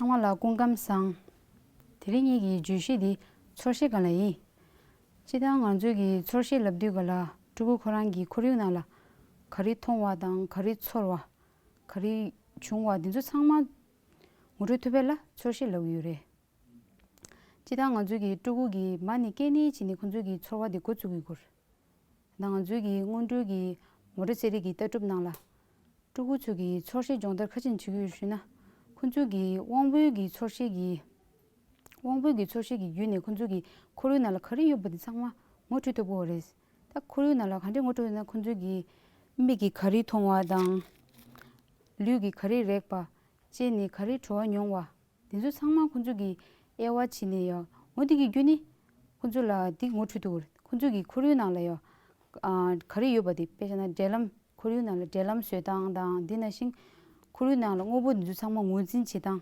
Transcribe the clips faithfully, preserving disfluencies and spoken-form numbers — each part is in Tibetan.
ཚང་མ་ལ་སྐུ་ཁམས་བཟང་། དེ་རིང་ངེད་ཀྱི་བརྗོད་གཞི་འདི་ཚོར་ཤེས་སྒང་ལ་ཡིན། སྤྱིར་བཏང་ང་ཚོའི་གི་ཚོར་ཤེས་ལབ་དུས་སྒང་ལ་ཕྲུ་གུ་ཁོ་རང་གི་ཁོར་ཡུག་ནང་ལ་ག་རེ་མཐོང་བ་དང་ག་རེ་ཚོར་བ། ག་རེ་བྱུང་བ་འདི་ཚོ་ཚང་མ་ངོ་སྤྲོད་ཐུབ་པ་ལ་ཚོར་ཤེས་ལབ་ཀྱི་ཡོད་རེད། སྤྱིར་བཏང་ང་ཚོའི་གི་ཕྲུ་གུ་གི་མ་ནས་སྐྱེས་ནས་བྱས་ནས་ཁོ་ཚོའི་གི་ཚོར་བ་འདི་འགོ་བཙུགས་ཀྱི་ཡོད་རེད། ད་ང་ཚོའི་གི་སྔོན་འགྲོའི་གི་མོ་ཊ་རྩེད་རིགས་ཀྱི་ལྟ་གྲུབ་ནང་ལ། ཕྲུ་གུ་ཚོའི་གི་ཚོར་ཤེས་སྦྱོང་བརྡར་ག་ཅིག་བྱེད་ཀྱི་ཡོད་ཞུས་ན། ཁོ་ཚོའི་གི་དབང་པོའི་གི་ཚོར་ཤེས་ཀྱི། དབང་པོའི་གི་ཚོར་ཤེས་ཀྱི་བརྒྱུད་ནས་ཁོ་ཚོའི་གི་ཁོར་ཡུག་ནང་ལ་ག་རེ་ཡོད་པ་དེ་ཚང་མ་ངོ་འཕྲོད་ཐུབ་ཀྱི་ཡོད་རེད། ད་ཁོར་ཡུག་ནང་ལ་ག་འདྲས་ངོ་འཕྲོད་ཡོད་ན་ཁོ་ཚོའི་གི་མིག་གིས་ག་རེ་མཐོང་བ་དང་། ལུས་ཀྱིས་ག་རེ་རེག་པ། ལྕེ་ནས་ག་རེ་བྲོ་བ་མྱོང་བ། དེ་ཚོ་ཚང་མ་ཁོ་ཚོ་གིས་དབྱེ་བ་ཕྱེ་ནས་ཡོད། འོ་དེ་གི་བརྒྱུད་ནས་ཁོ་ཚོ་ལ་འདི་ངོ་འཕྲོད་ཐུབ་ཀྱི་རེད། ཁོ་ཚོ་གི་ཁོར་ཡུག་ནང་ལ་ཡོད། ཨ། ག་རེ་ཡོད་པ་དེ་དཔེ་བཞག་ན་འབྲེལ་ལམ། ཁོར་ཡུག་ནང་ལ་འབྲེལ་ལམ་བཟོ་སྟངས་དང་། འདི་ནང་བཞིན་ཁོར་ཡུག་ནང་ལ་དངོས་པོ་འདི་ཚོ་ཚང་མ་ངོས་འཛིན་བྱེད་སྟངས།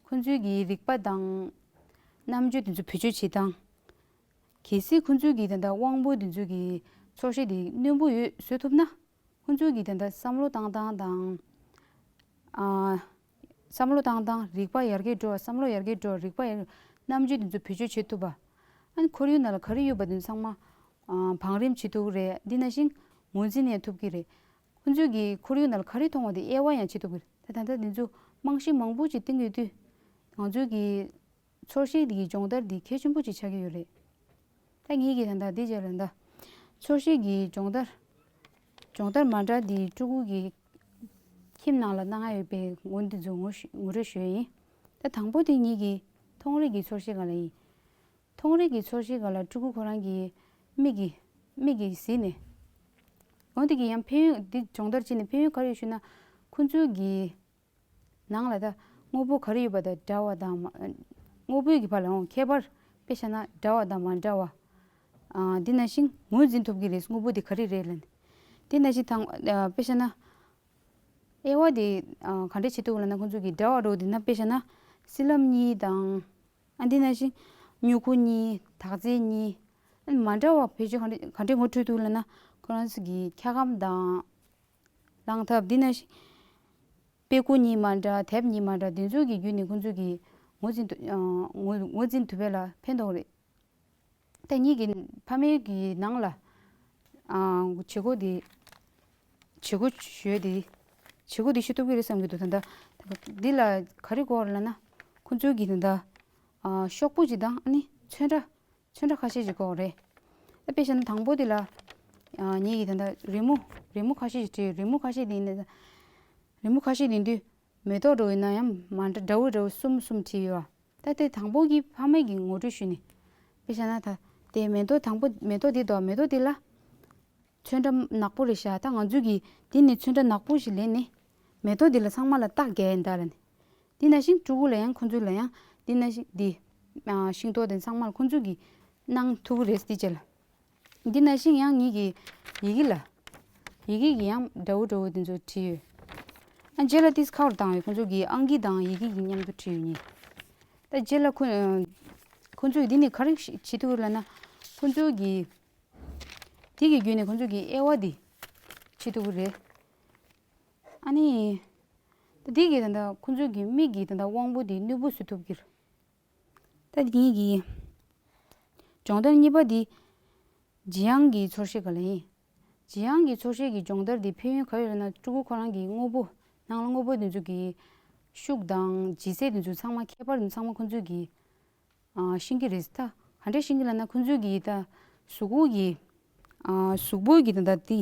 ཁོ་ཚོའི་གི་རིག་པ་དང་རྣམ་དཔྱོད་འདི་ཚོ་བེད་སྤྱོད་བྱེད་སྟངས། གལ་སྲིད་ཁོ་ཚོའི་གི་ད་ལྟ་དབང་པོ་འདི་ཚོའི་གི་ཚོར་ཤེས་དེ་རྣོན་པོ་ཡོད་བཟོ་ཐུབ་ན། ཁོང་ཚོས་ཀྱི་དེ་འདྲ་བསམ་བློ་བཏང་སྟངས་དང་། ཨ། བསམ་བློ་བཏང་སྟངས། རིག་པ་ཡར་རྒྱས་འགྲོ་བ། བསམ་བློ་ཡར་རྒྱས་འགྲོ་བ། རིག་པ་ཡར། རྣམ་དཔྱོད་དེ་ཚོ་བེད་སྤྱོད་བྱེད་ཐུབ་པ། ཨ་ནི་ཁོར་ཡུག་ནང་ལ་ག་རེ་ཡོད་པ་དེ་ཚོ་ཚང་མ། ཨ། བང་རིམ་བྱེད་ཐུབ་ཀྱི་རེད། འདི་ནང་བཞིན་ངོས་འཛིན་ཡང་ཐུབ་ཀྱི་རེད། ཁོང་ཚོས་ཀྱི་ཁོར་ཡུག་ནང་ལ་ག་རེ་མཐོང་བ་དེ་དབྱེ་བ་ཡང་བྱེད་ཐུབ་ཀྱི་རེད། ད་ད་ལྟ་འདི་ཚོ་རྨང་གཞི་མང་པོ་ཅིག་བཏིང་ཡོད་དུས། ང་ཚོས་ཀྱི་ཚོར་ཤེས་འདི་གི་སྦྱོང་བརྡར་འདི་གལ་ཆེན་པོ་ཅིག་ཆགས་ཀྱི་ཡོད་རེད། ད་ངེད་ཀྱིས་ད་ལྟ་འདི་བྱས་ལ་ད། ཚོར་ཤེས་ཀྱི་སྦྱོང་བརྡར། སྦྱོང་བརྡར་མ་འདྲ་འདི་ཕྲུ་གུ་གི་ཁྱིམ་ནང་ལ་གནང་ཡ་ཡོད་པའི་ངོ་འདི་ཚོ་ངོ་ཤེས་ངོ་སྤྲོད་ཞུ་ཡ་ཡིན། ད་དང་པོ་དེ་ངེད་ཀྱི་མཐོང་རིག་གི་ཚོར་ཤེས་སྒང་ལ་ཡིན། མཐོང་རིག་གི་ཚོར་ཤེས་སྒང་ལ་ཕྲུ་གུ་ཁོ་རང་གི་མིག་གིས་མིག་གིས་གཟིགས་ནས། འོ་དེ་གི་ཡང་ཕན་ཡོན་འདི་སྦྱོང་བརྡར་བྱས་ནས་ཕན་ཡོན་ག་རེ་ཡོད་ཞུས་ན། ཁོ་ཚོའི་གི་ནང་ལ་ད་དངོས་པོ་ག་རེ་ཡོད་པ་དང་འདྲ་བ་དང་མ། དངོས་པོའི་གི་བར་ལ་འོང་ཁྱད་པར་དཔེ་བཞག་ན་འདྲ་བ་དང་མ་འདྲ་བ། ཨ། འདི་ནང་བཞིན་ངོས་འཛིན་ཐུབ་ཀྱི་རེད། དངོས་པོ་འདི་ག་རེ་རེད་ལབ་ནས། འདི་ནང་བཞིན་དང་། ཨ། དཔེ་བཞག་ན། དབྱེ་བ་འདི། ཨ། ག་འདྲས་བྱེད་ཐུབ་ལབ་ན། ཁོང་ཚོ་གི་འདྲ་བ་འདྲ་བོ་འདི་ན་དཔེ་བཞག་ན་སྲིན་ལམ་གཉིས་དང་། ཨ། འདི་ནང་བཞིན་སྨྱུ་གུ་གཉིས། དག་རྫས་གཉིས། ཨ། མ་འདྲ་བ་བེད་སྤྱོད་ག་འདྲས་ག་འདྲས་ངོ་འཕྲོད་ཐུབ་ལབ་ན། ཁོ་རང་ཚོ་གི་འཁྱག་སྒམ་དང་། རླངས་ཐབ། འདི་ནང་བཞིན་དཔེ་ཁུག་གཉིས་མ་འདྲ། དེབ་གཉིས་མ་འདྲ། འདི་ཚོ་གི་བརྒྱུད་ནས་ཁོང་ཚོ་གི་ངོས་འཛིན་ཐུབ། ཨ། ངོས་ངོས་འཛིན་ཐུབ་པ་ལ་ཕན་ཐོགས་རེད། ད་ངེད་ཀྱི་ཕ་མའི་གི་ནང་ལ། ཨ། བྱེད་སྒོ་འདི། བྱེད་སྒོ་ཞུ་ཡ་འདི། བྱེད་སྒོ་འདི་ཞུ་ཐུབ་ཀྱི་རེད་བསམ་གྱི་འདུག་ད་ལྟ་འདི་ལ་ག་རེ་དགོས་རེད་ལབ་ན། ཁོང་ཚོའི་གི་ད་ལྟ། ཨ། ཤོག་བུ་ཅིག་དང་། ཨ་ནི་ཚོན་ཁྲ། ཚོན་ཁྲ་ཁ་ཤས་ཅིག་དགོས་རེད། ད་དཔེ་བཞག་ན་དང་པོ་འདི་ལ། ཨ། ངེད་ཀྱི་ད་ལྟ་རི་མོ། རི་མོ་ཁ་ཤས་ཅིག་བྲིས་ཡོད། རི་མོ་ཁ་ཤས་འདི་ནི། རི་མོ་ཁ་ཤས་འདི་འདུག་མེ་ཏོག་འདྲ་བོ་ཡིན་ན་ཡང་མ་འདྲ། འདྲ་བོ་འདྲ་བོ་གསུམ་གསུམ་བྲིས་ཡོད། ད་དེ་དང་པོ་གི་ཕ་མ་གི་ངོ་སྤྲོད་ཞུས་ནས། དཔེ་བཞག་ན་ད་དེ་མེ་ཏོག་དང་པོ། མེ་ཏོག་འདི་འདུག་མེ་ཏོག་འདི་ལ་ཚོན་ཁྲ་ནག་པོ་རེད་ཤག་ད་ང་ཚོས་གི་འདི་ནས་ཚོན་ཁྲ་ནག་པོ་ཞིག་ལེན་ནས། མེ་ཏོག་འདི་ལ་ཚང་མ་ལ་རྟགས་རྒྱག་ཡིན་ད་ལབ་ནས། འདི་ནང་བཞིན་ཕྲུ་གུ་ལ་ཡང་། ཁོང་ཚོ་ལ་ཡང་འདི་ནང་བཞིན་འདི། ཨ། ཤིང་ཏོག་དེ་ཚང་མ་ལ་ཁོང་ཚོས་གི་གནང་ཐུབ་ཀྱི་རེད། འདི་བྱས་ལ། འདི་ནང་བཞིན་ཡང་ངེད་ཀྱི་ཡི་གེ་ལ། ཡི་གེ་གི་ཡང་འདྲ་བོ་འདྲ་བོ་དེ་ཚོ་བྲིས་ཡོད། ཨ། རྗེས་ལ་ཏིས་ཁ་བར་བཏང་ཡོད། ཁོང་ཚོ་གི་ཨང་ཀི་དང་ཡི་གེ་གི་མཉམ་དུ་བྲིས་ཡོད་ནི། ད་རྗེས་ལ་ཁོ། ཁོང་ཚོས་འདི་ནས་ག་རེ་བྱེད་ཐུབ་ལབ་ན། ཁོང་ཚོ་གི་དེ་གི་བརྒྱུད་ནས་ཁོང་ཚོ་གི་དབྱེ་བ་འདི་བྱེད་ཐུབ་ཀྱི་རེད། ཨ་ནི། ད་འདི་གི་ད་ལྟ་ཁོང་ཚོ་གི་མིག་གི་ད་ལྟ་དབང་པོ་འདི་རྣོན་པོ་བཟོ་ཐུབ་ཀྱི་རེད། ད་ངེད་ཀྱི་སྦྱོང་བརྡར་གཉིས་པ་འདི་ལྗིད་དབྱངས་ཀྱི་ཚོར་ཤེས་སྒང་ལ་ཡིན། ལྗིད་དབྱངས་ཀྱི་ཚོར་ཤེས་ཀྱི་སྦྱོང་བརྡར་འདི་ཕན་ཡོན་ག་རེ་ཡོད་ལབ་ན། ཕྲུ་གུ་ཁོ་རང་གི་དངོས་པོ། ནང་ལ་དངོས་པོ་འདི་ཚོ་གི་ཤུགས་དང་ལྗིད་ཚད་འདི་ཚོ་ཚང་མ། ཁྱད་པར་འདི་ཚང་མ་ཁོང་ཚོས་གི། ཨ། ཤེས་ཀྱི་རེད། ད་ག་འདྲས་ཤེས་ཀྱི་ལབ་ན། ཁོང་ཚོས་གི་ད་གཟུགས་པོ་གི། ཨ། གཟུགས་པོའི་གི་ད་ལྟ་འདི།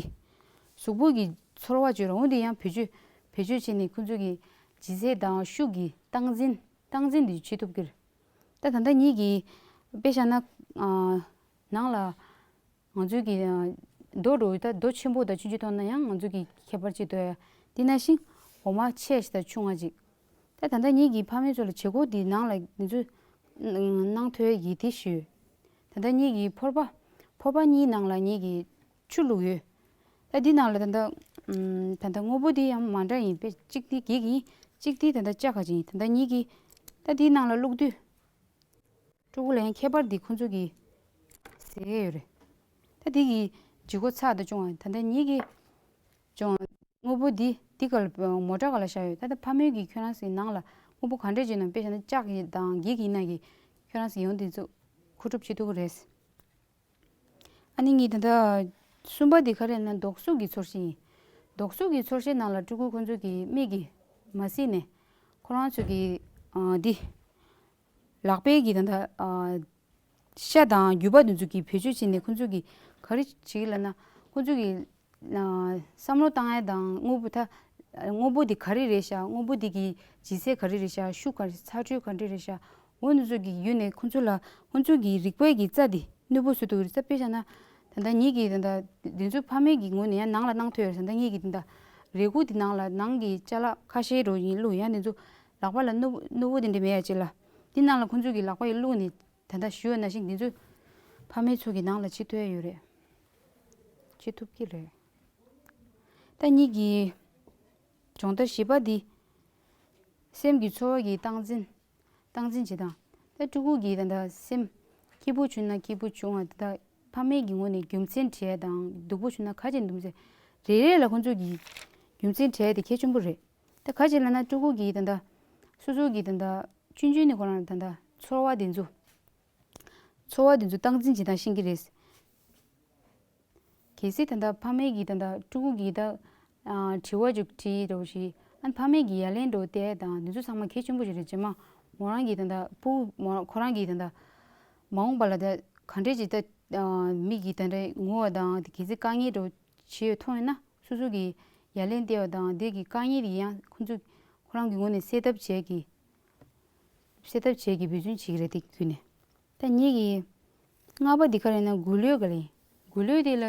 གཟུགས་པོའི་གི་ཚོར་བ་བརྗོད་རུང་འདི་ཡང་བེད་སྤྱོད། བེད་སྤྱོད་བྱས་ནས་ཁོང་ཚོས་གི་ལྗིད་ཚད་དང་ཤུགས་ཀྱི་སྟངས་འཛིན། སྟངས་འཛིན་འདི་བྱེད་ཐུབ་ཀྱི་རེད། ད་ད་ལྟ་ངེད་ཀྱི་དཔེ་བཞག་ན། ཨ། ནང་ལ་ང་ཚོའི་གི། ཨ། རྡོ་འདྲ་བོ། ད་རྡོ་ཆེན་པོ་དང་ཆུང་ཆུང་མཐོང་ན་ཡང་ང་ཚོ་གི་ཁྱད་པར་ཅིག་འདུག་ཡ། འདི་ནང་བཞིན་འོ་མ་ཆེ་ཞིག་དང་ཆུང་བ་ཅིག་ད་ད་ལྟ་ངེད་ཀྱི་ཕ་མའི་ཚོ་ལ་བྱེད་སྒོ་འདི་ནང་ལ་འདི་ཚོ་གནང་ཐུབ་ཡ་གི་དེ་ཞུས། ད་ལྟ་ངེད་ཀྱི་ཕོར་པ། ཕོར་པ་གཉིས་ནང་ལ་ངེད་ཀྱི་ཆུ་བླུགས་ཡོད། ད་འདི་ནང་ལ་ད་ལྟ། ཨམ། ད་ལྟ་དངོས་པོ་འདི་ཡང་མ་འདྲ་ཡིན་པས། གཅིག་འདི་སྒྱེ་གི་ཡིན། གཅིག་འདི་ད་ལྟ་ལྕགས་ཁ་ཅིག་ཡིན། ད་ལྟ་ངེད་ཀྱི་ད་འདིའི་ནང་ལ་བླུགས་དུས། ཕྲུ་གུ་ལ་ཡང་ཁྱད་པར་འདི་ཁོང་ཚོ་གིས་གཟིགས་ཡས་ཡོད་རེད། ད་འདི་གི་ལྗིད་ཁོག་ཚ་དང་ཆུང་བ། ད་ལྟ་ངེད་ཀྱི་ཅུང་དངོས་པོ་འདི་འདི་ག་ལ་མོ་ཊ་ག་ལ་བཞག་ཡོད། ད་ལྟ་ཕ་མེས་ཀྱིས་ཁྱོད་རང་ཚོའི་ནང་ལ་ དངོས་པོ་ག་འདྲས་བྱས་ན་དཔེ་བཞག་ན་ལྕགས་ཀྱི་དང་འགྱིག་ཡིན་ན་གི་ཁྱོད་རང་ཚོ་ཡོང་དེ་ཚོ་མཁོ་སྒྲུབ་བྱེད་ཐུབ་ཀྱི་རེད། ཨ་ནི་ངས་ད་ལྟ་གསུམ་པ་དེ་ག་རེ་ན་ལྡོག་གཟུགས་ཀྱི་ཚོར་ཤེས་ཡིན། ལྡོག་གཟུགས་ཀྱི་ཚོར་ཤེས་ནང་ལ་ཕྲུ་གུ་ཁོ་ཚོ་གི་མིག་གིས་མ་གཟིགས་ནས་ཁོ་རང་ཚོ་གི་ཨ་འདི་ལག་པའི་གི་ད་ལྟ་ཨ་ཤ་དང་རྒྱུས་པ་དེ་ཚོ་གི་བེད་སྤྱོད་བྱས་ནས་ཁོ་ཚོ་གི་ག་རེ་བྱེད་ཀྱི་ལབ་ན་ཁོ་ཚོ་གི་ཨ་བསམ་བློ་བཏང་ཡ་དང་དངོས་པོ་ད་དངོས་པོ་འདི་ག་རེ་རེད་ཤག་དངོས་པོ་འདི་གི་ལྗིད་ཚད་ག་རེ་རེད་ཤག་ཤུགས་ག་རེ་ཚ་དྲོད་ག་འདྲ་རེད་ཤག་འོ་འདི་ཚོ་གི་བརྒྱུད་ནས་ཁོ་ཚོ་ལ་ཁོ་ཚོ་གི་རིག་པའི་གི་རྩ་འདི་ནུས་པ་སུ་ཐུག་རེད་ས་དཔེ་བཞག་ན། ད་ལྟ་ཉིད་ཀྱི་ད་ལྟ་འདི་ཚོ་ཕ་མའི་གི་ངོས་ནས་ཡང་ནང་ལ་གནང་ཐུབ་ཡོད་རེད། ད་ལྟ་ཉིད་ཀྱི་ད་ལྟ་རས་ཁུག་འདི་ནང་ལ་ནང་གི་ཅ་ལག་ཁ་ཤས་རོ་ཡིན་བླུགས་ཡང་འདི་ཚོ་ལག་པ་ལ་ནུ་ནུ་བོ་དེ་འདྲ་མེད་ཡ་ཅིག་ལ་འདི་ནང་ལ་ཁོ་ཚོ་གི་ལག་པ་ཡི་བླུགས་ནས་ད་ལྟ་ཞུ་ཡོད་ན་ཤིང་འདི་ཚོ་ཕ་མའི་ཚོ་གི་ནང་ལ་བྱེད་ཐུབ་ཡ་ཡོད་རེད། བྱེད་ཐུབ་ཀྱི་རེད། ད་ཉིད་ཀྱི་སྦྱོང་བརྡར་བཞི་པ་འདི། སེམས་ཀྱི་ཚོར་བ་གི་སྟངས་འཛིན། སྟངས་འཛིན་བྱེད་སྟངས། ད་ཕྲུ་གུ་གི་ད་ལྟ་སེམས་སྐྱིད་པོ་བྱུང་ན་སྐྱིད་པོ་བྱུང་བ་ད་ལྟ་ཕ་མའི་གི་ངོས་ནས་རྒྱུ་མཚན་དྲིས་ཡ་དང་སྡུག་པོ་བྱུང་ན་ག་ཅིག་འདུག་ཟེར། རེ་རེ་ལ་ཁོང་ཚོ་གི་རྒྱུ་མཚན་དྲིས་ཡ་དེ་གལ་ཆེན་པོ་རེད། ད་ག་ཅིག་ལབ་ན་ཕྲུ་གུ་གི་ད་ལྟ་སོ་སོ་གི་ད་ལྟ་ཆུང་ཆུང་ནས་ཁོ་རང་ད་ལྟ་ཚོར་བ་དེ་ཚོ། ཚོར་བ་དེ་ཚོ་སྟངས་འཛིན་བྱེད་སྟངས་ཤེས་ཀྱི་རེད། གལ་སྲིད་ད་ལྟ་ཕ་མས་ཀྱིས་ད་ལྟ་ཕྲུ་གུ་གིས་ད་ཨ་དྲི་བ་ཅིག་དྲིས་འདྲ་བོ་ཞིག་ཨ་ནི་ཕ་མས་ཀྱིས་ཡ་ལན་འདྲ་བོ་བལྟས་དང་འདི་ཚོ་ཚང་མ་གལ་ཆེན་པོ་ཞིག་རེད། རྗེས་མ་མོ་རང་གིས་ད་ལྟ་ཕྲུ་གུ་མོ་ཁོ་རང་གིས་ད་ལྟ་མ་འོངས་པ་ལ་ད་ག་འདྲས་ཅིག་ད་ཨ་མིག་གིས་ད་འདྲས་ངུ་བ་དང་དེ་གལ་སྲིད་དཀའ་ངལ་འདྲ་བོ་ཞིག་མཐོང་ཡོད་ན་སོ་སོ་གིས་ཡ་ལན་བལྟས་པ་དང་དེ་གི་དཀའ་ངལ་དེ་ཡང་ཁོ་ཚོ་ཁོ་རང་གི་ངོས་ནས་སེལ་ཐབས་བྱས་ཀྱི། སེལ་ཐབས་བྱེད་ཀྱི་འབད་བརྩོན་བྱེད་ཀྱི་རེད་དེ་བརྒྱུད་ནས། ད་ངེད་ཀྱི་ལྔ་པ་འདི་ག་རེ་ན་འགུལ་ལོས་ག་ལེ། འགུལ་ལོས་དེ་ལ་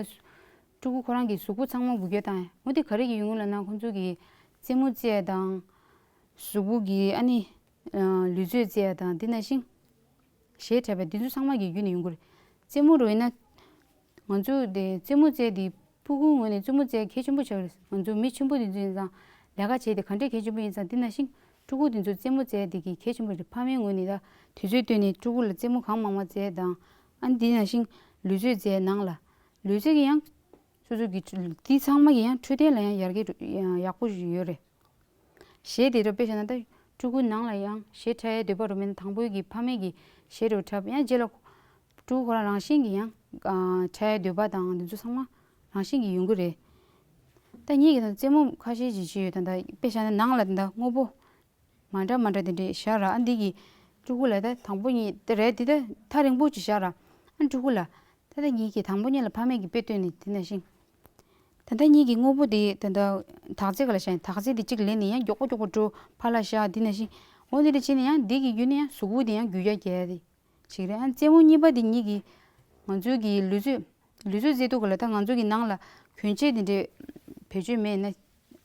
ཕྲུ་གུ་ཁོ་རང་གི་གཟུགས་པོ་ཚང་མ་འགུལ་སྐྱོད་བཏང་ཡ། འོ་དེ་ག་རེ་གི་ཡོང་གི་ལབ་ན་ཁོང་ཚོ་གི་རྩེད་མོ་རྩེ་ཡ་དང་། གཟུགས་པོ་གི་ཨ་ནི་ལུས་རྩལ་རྩེ་ཡ་དང་དེ་ནང་བཞིན། གཞས་འཁྲབ་པ་འདི་ཚོ་ཚང་མ་གི་བརྒྱུད་ནས་ཡོང་གི་རེད། རྩེད་མོ་རུ་ཡིན་ན། ང་ཚོ་དེ་རྩེད་མོ་རྩེ་དེ་ཕྲུ་གུའི་ངོས་ནས་རྩེད་མོ་རྩེ་གལ་ཆེན་པོ་ཆགས་རེད། ང་ཚོ་མི་ཆེན་པོ་དེ་ཚོ་ཡིན་ཙང་ལས་ཀ་བྱས་ཏེ་ག་འདྲས་གལ་ཆེན་པོ་ཡིན་ཙང་དེ་ནང་བཞིན་ཕྲུ་གུ་དེ་ཚོ་རྩེད་མོ་རྩེ་དེ་གི་གལ་ཆེན་པོ་རེད། ཕ་མའི་ངོས་ནས་ད་དུས་ཚོད་བཏོན་ནས་ཕྲུ་གུ་ལ་རྩེད་མོ་གང་མང་མང་རྩེ་དང་ཨ་ནི་དེ་ནང་བཞིན་ལུས་རྩལ་རྩེ་ནང་ལ་ལུས་རྩལ་གི་ཡང་སོ་སོ་གི་དེ་ཚང་མ་གི་ཡང་འཕྲོད་བསྟེན་ལ་ཡང་ཡར་རྒྱས་ཡག་པོ་ཞིག་ཡོད་རེད། གཞས་དེ་འདྲ་དཔེ་བཞག་ན་ད་ཕྲུ་གུ་ནང་ལ་ཡང་གཞས་འཁྲབ་ཡའི་འདོད་པ་རུ་མེད་ན་དང་པོའི་གི་ཕ་མས་ཀྱི་གཞས་རུ་འཁྲབ་ཡང་རྗེས་ལ་ཕྲུ་གུ་ཁོ་རང་རང་བཞིན་གྱི་ཡང་ཨ་འཁྲབ་ཡའི་འདོད་པ་དང་འདི་ཚོ་ཚང་མ་རང་བཞིན་གྱི་ཡོང་གི་རེད། ད་ངེད་ཀྱི་ད་རྩེད་མོ་ཁ་ཤས་ཅིག་བྱས་ཡོད། ད་ད་དཔེ་བཞག་ན་ནང་ལ་ད་དངོས་པོ་མ་འདྲ་མ་འདྲ་དེ་འདྲས་བཞག་ར་ཨ་འདི་གི་ཕྲུ་གུ་ལ་ད་དང་པོ་ཉིད་དེ་རེད་དེ་ད་ཐག་རིང་པོ་ཅིག་བཞག་ར་ཨ་ཕྲུ་གུ་ལ། ད་ལྟ་ཉིད་ཀྱིས་དང་པོ་ཉིད་ལ་ཕ་མས་ཀྱི་དཔེ་བཏོན་ནས་དེ་ནང་བཞིན། ད་ལྟ་ཉིད་ཀྱི་དངོས་པོ་དེ་ད་ལྟ་དག་རྫས་ག་ལ་བཞག་ཡིན། དག་རྫས་དེ་གཅིག་ལེན་ནས་ཡང་མགྱོགས་པོ་མགྱོགས་པོ་འགྲོ་ཕར་ལ་བཞག་དེ་ནང་བཞིན། འོ་དེ་འདྲ་བྱས་ནས་ཡང་དེ་གི་བརྒྱུད་ནས་ཡང་གཟུགས་པོ་དེ་ཡང་རྒྱུས་ཡ་རྒྱས་ཏེ་ཅིག་རེད། ཨ་རྩེད་མོ་གཉིས་པ་དེ་ཉིད་ཀྱིས་ང་ཚོའི་གི་ལུས་རྩལ་ལུས་རྩལ་རྩེད་དུས་ག་ལ་ད་ང་ཚོ་གི་ནང་ལ་གྱོན་ཆས་དེ་འདྲས་བེད་སྤྱོད་མེད་ན་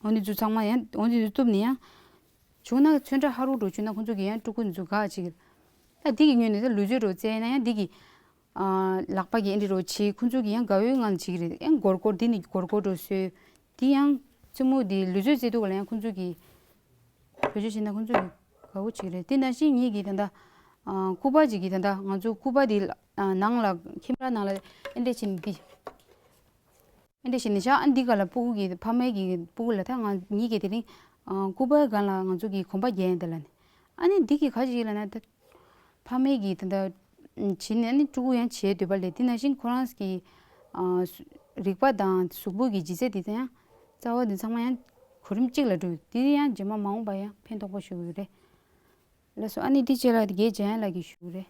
འོ་དེ་ཚོ་ཚང་མ་ཡང་འོ་དེ་ཚོ་བཏུབ་ནས་ཡང་བྱུང་ན་ཚོན་ཁྲ་ཧ་རུ་འགྲོ་བཅུག་ན་ཁོང་ཚོ་གི་ཡང་ཕྲུ་གུ་འདི་ཚོ་དགའ་ཅིག་ད་འདི་གི་ངོས་ནས་ད་ལུས་རྩལ་རུ་རྩེད་ན་ཡང་འདི་གི་ཨ་ལག་པ་གི་ཨེ་འདྲ་རོ་བྱེད་ཁོང་ཚོ་གི་ཡང་དགའ་བོའི་ངང་བྱེད་ཀྱི་རེད། ཡང་སྒོར་སྒོར་འདི་ནི་སྒོར་སྒོར་འགྲོ་སྲོལ། འདི་ཡང་རྩེད་མོ་འདི་ལུས་རྩལ་རྩེད་དུས་ག་ལ་ཡང་ཁོང་ཚོ་གི་བེད་སྤྱོད་བྱེད་ན་ཁོང་ཚོ་གི་དགའ་བོ་བྱེད་ཀྱི་རེད། དེ་ནང་བཞིན་ངེད་ཀྱི་ད་ལྟ་ཨ་སྐུད་པ་ཅིག་གི་ད་ལྟ་ང་ཚོ་སྐུད་པ་འདི་ཨ་ནང་ལ་ཁེམ་ར་ནང་ལ་ཨེ་འདྲ་བྱེད་ནི་འདི། ཨེ་འདྲ་བྱེད་ནི་ཤག་ཨ་འདི་ག་ལ་ཕྲུ་གུ་གི་ཕ་མའི་གི་ཕྲུ་གུ་ལ་ད་ང་ཉིད་ཀྱི་དེ་རིང་ཨ་སྐུད་པའི་སྒང་ལ་ང་ཚོ་གི་གོམ་པ་རྒྱག་ཡིན་ད་ལ་ནི། ཨ་ནི་འདི་གི་ག་ཅིག་ལ་ན་ད་ཕ་མའི་གི་ད་ལྟ་བྱིན་ནས་ནི་ཕྲུ་གུ་ཡང་བྱེད་འདོད་པ་ལས་དེ་ནང་བཞིན་ཁོ་རང་གི་ཨ་རིག་པ་དང་གཟུགས་པོ་གི་ལྗིད་ཚད་དེ་ཚོ་ཡང་རྩ་བ་དེ་ཚང་མ་ཡང་གོ་རིམ་གཅིག་ལ་འགྲོ་དེ་ཡང་རྗེས་མ་མ་འོངས་པ་ཡང་ཕན་ཐོགས་པོ་ཞིག་ཡོད་རེད། ལགས་སོ། ཨ་ནི་འདི་བྱས་ལ་དེ་གའི་འཇམ་དབྱངས་ལགས་ཀྱིས་ཞུ་གི་རེད།